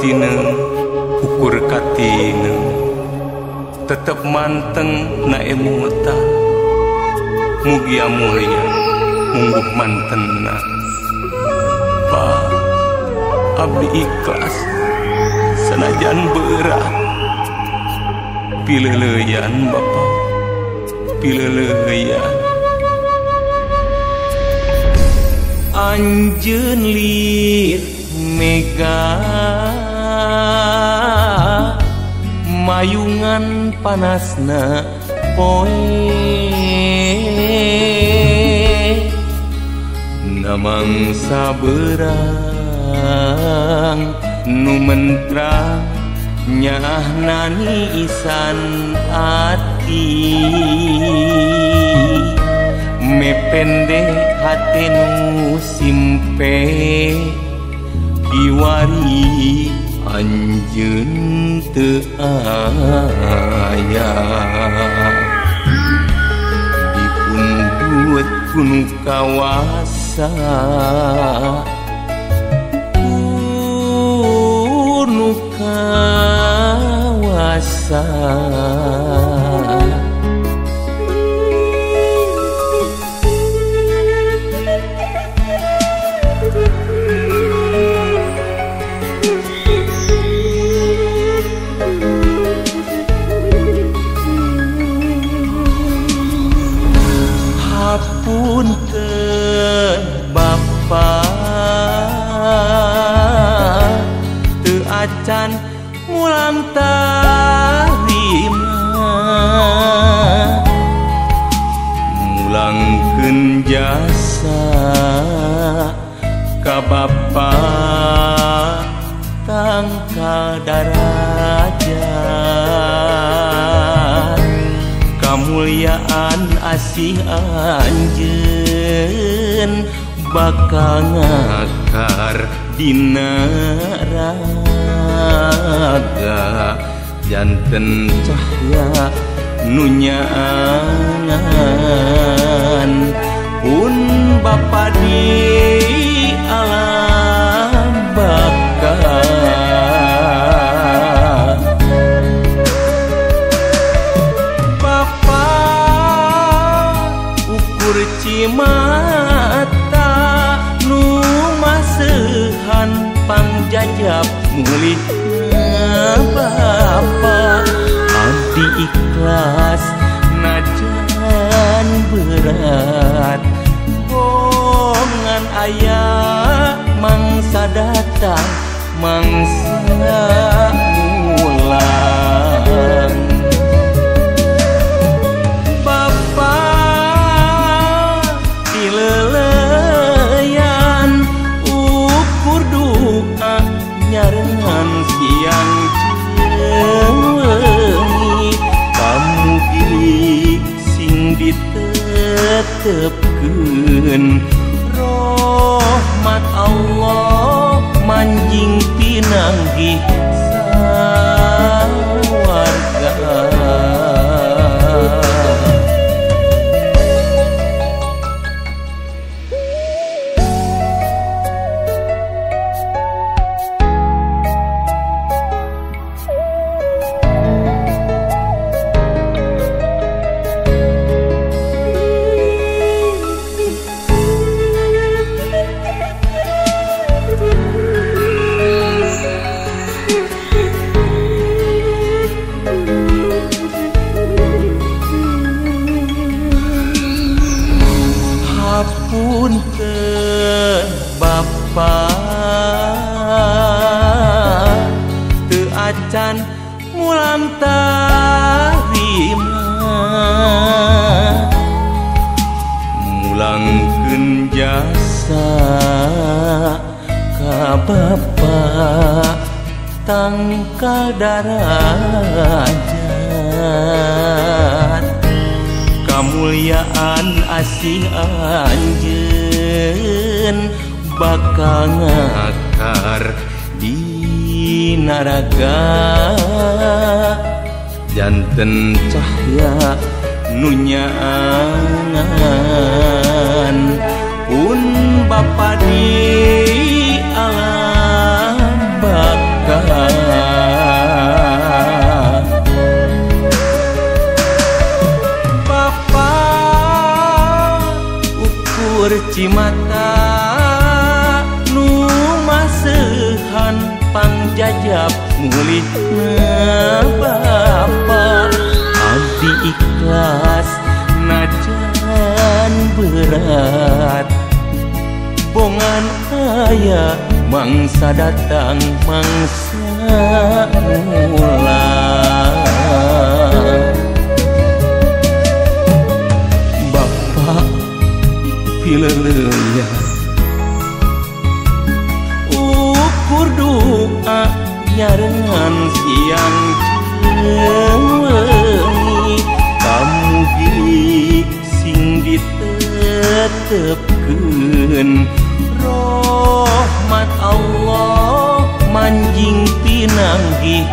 katineng ukur katineng tetep manteng na emutan mugia mulia mungguh mantenna. Pak abdi ikhlas sanajan berat pileleuyan Bapak pileleuyan. Anjeun lir mega mayungan panasna poe namangsa berang nu mentra nyaahna niisan ati mepende hate nu simpe kiwari anjeun teu aya dipundut ku nu kawasa ku nu kawasa. Hapunten Bapa teu acan mulang tarima mulangkeun jasa ka Bapa tangkal darajat kamuliaan asih anjeun bakal ngakar dina raga janten cahya nu nyaangan pun Bapa di alam baka. Mata nu maseuhan pangjajab mulihna Bapa abdi ikhlas najan berat bongan aya mangsa datang mangsa mulang. Leleyan ukur duka nyarengan siang jeung wengi pamugi sing ditetepkeun rahmat Allah manjing pinanggih sawarga. Hapunten Bapa teu acan mulang tarima mulangkeun jasa ka Bapa tangkal darajat kamuliaan asih anjeun bakal ngakar di naraga janten cahya nu nyaangan pun Bapa di alam baka. Cimata nu maseuhan pangjajab mulihna bapa. Abdi ikhlas najan berat, bongan aya mangsa datang mangsa mulang. Bapak pileleuya ukur doa nyarengan siang jeung wengi, kamugi sing ditetepkeun rahmat Allah manjing pinanggih